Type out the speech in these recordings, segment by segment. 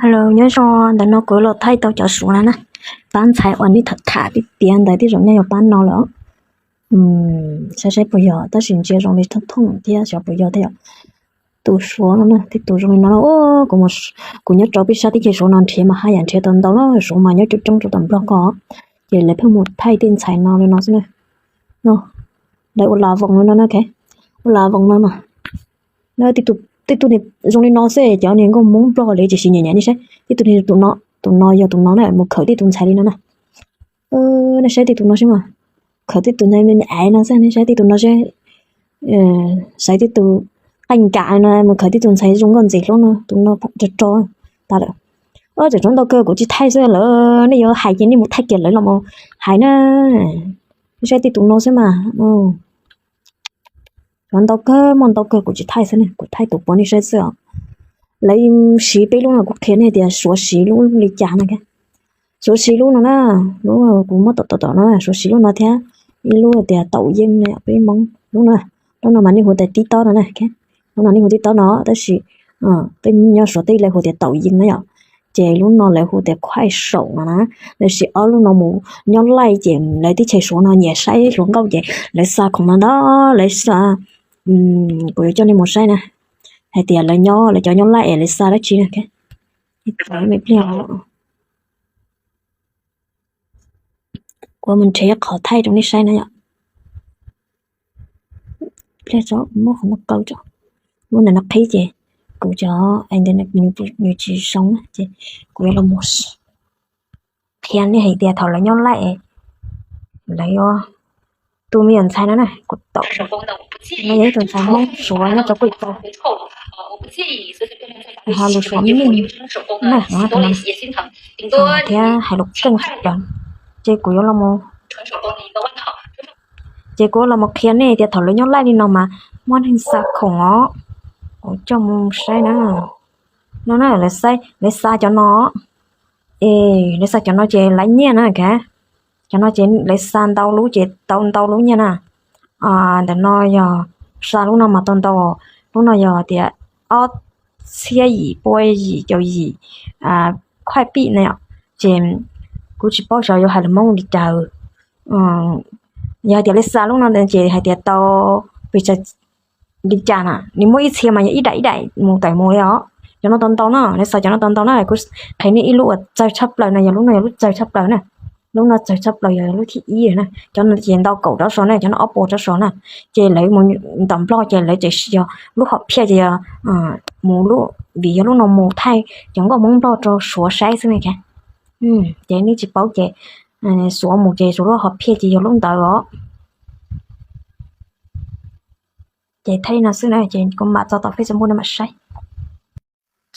Hello, nyob zoo, ntawm no kuv los thaij tau cov suav no na. Pab ntxhais uas nej tham tham tiag tiag ntawd tej zaum nyaj yuav pab no lawm. Saib saib puas yog, tab sis ntsia zoo li thooj thooj thiab xyov puas yog thiab yom. Tus suav no na, tej tus zoo li no na, kuv nyob rau peb sab teb chaws suav no nrhiav mas haj yam nrhiav tau ntau na, suav mas nyob coob coob rau tom Nplog ko. Ces lawv pheej mus thaij tej ntxhais no li no xwb na. Lawv ua la voos no na, ua la voos no no. Tej tug zoo li no xwb, cov niag nkauj Hmoob Nplog li, tiam sis nyiam nyiam nej saib tej tug niag, tus no, tus no yog tus no na, mus khawm tej tus ntxhais li no na. Nej saib tej tus no seb mas, khawm tej tus ntxhais me me aiv no xwb, nej saib tej tus no seb, xaiv tej tus qaij nkam no mus khawm tej tus ntxhais zoo nkauj ntxim hlub no, tus no rog rog tas lawm. Tseem tshuav ntau kawg kuv tsis thaij xwb, lawv nej yuav hais ces nej mus thaij kiag lawv los mus hais na. Nej saib tej tus no xwb mas. Tshuav ntau kawg, muaj ntau kawg kuv tsis thaij xwb ne, kuv thaij tus puav nej saib xwb os. Lawv siv peb lub no kuv qhia nej tias suav siv lub li cas no. Suav siv lub no na, lub kuv muab tom tom tom no, suav siv lub no thiab ib lub tias taum yeej no peb Hmoob lub no. Lub no mas nej hu tias tib tob no na, lub no nej hu tib tob no, tab sis tej nyob suav tej lawv hu tias taum yeej na yom. Ces lub no lawv hu tias khuaij saum no na, lawv siv ob lub no mus nyob laij ces lawv teb chaws suav no nyiam saib hluas nkauj ces lawv xa khoom no ntau, lawv xa, kuv yuav coj nej mus saib na, hais tias lawv nyob, lawv cov nyob laij es lawv xa dab tsi na. Ib pliag kuv mus nrhiav qhov thaij rau nej saib na yom. Pliag tso, muab qhov no kaw tso, muab ntawm no qhib ces kuv cov internet nws tsis zoo na ces kuv yuav los qhia nej hais tias thaum lawv nyob laij, lawv yuav, tus me nyuam ntxhais no na, kuv tom, no yog ib tug ntxhais Hmoob suav nyob rau puj tau, ho lus suav mij na, thiab hais lus keej tshaj plaws. Ces kuv yuav los, ces kuv los mus qhia nej tias thaum lawv nyob laij li no mas muaj neeg xa khoom os. Kuv coj mus saib na. No na, lawv xa cov no, es lawv xa cov no ces lawv nyiaj na. Cov no ces lawv xa ntau lub ces tau ntau lub nyiaj na. Ntawm no yog xa lub no mas tau ntau, lub no yog tias ob txhiab yim pua yim caum yim khuaij pij na yom. Ces kuv tsis paub xyov yuav hais lus Hmoob li cas. Yog hais tias lawv xa lub no ces hais tias tau pes tsawg li cas na, nws muaj ib txhia mas yog ib daim ib daim mus tawm mus li os. Cov no tau ntau na, lawv xa cov no tau ntau na, kuv qhia nej ib lub uas txawg tshaj plaws na, yog lub no yog lub txawg tshaj plaws na. Lub no txawg tshaj plaws yog lub thib ib na, cov no ces ntau kaum rov so na, cov no ob puas rov so na. Ces lawv mus tom Nplog ces lawv tseem yog lub hom phiaj ces yog mus lub, vim yog lub no mus thaij cov nkauj Hmoob Nplog rau suav saib xwb ne. Ces nej tsis paub ces suav mus ces suav lub hom phiaj ces yog lub ntawd os. Ces thaij li no xwb na, ces kuv mam tso tom Facebook no mam saib.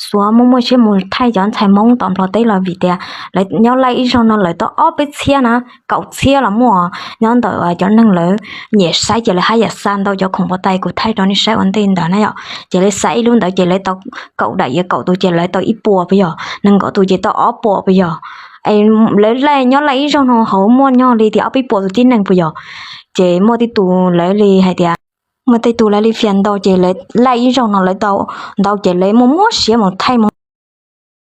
Suav muaj muaj siab mus thaij cov ntxhais Hmoob tom Nplog teb los vim tias lawv nyob laij ib zaug no lawv tau ob peb txhiab na, kaum txhiab los muaj. Nyob ntawm cov neeg lawv nyiam saib ces lawv haj yam xa ntau cov khoom pov tais kuv thaij rau nej saib ua ntej ntawd na yom. Ces lawv xa ib lub ntawd ces lawv tau kaum daim, yog kaum tus ces lawv tau ib puas puas yog, nees nkaum tus ces tau ob puas puas yog. Es lawv laij nyob laij ib zaug no hauv muaj nyog li tias ob peb puas tus tib neeg puas yog. Ces muaj tej tus lawv li hais tias, muaj tej tus lawv li fias ntau ces lawv laij ib zaug no lawv tau ntau ces lawv muaj muaj siab mus thaij mus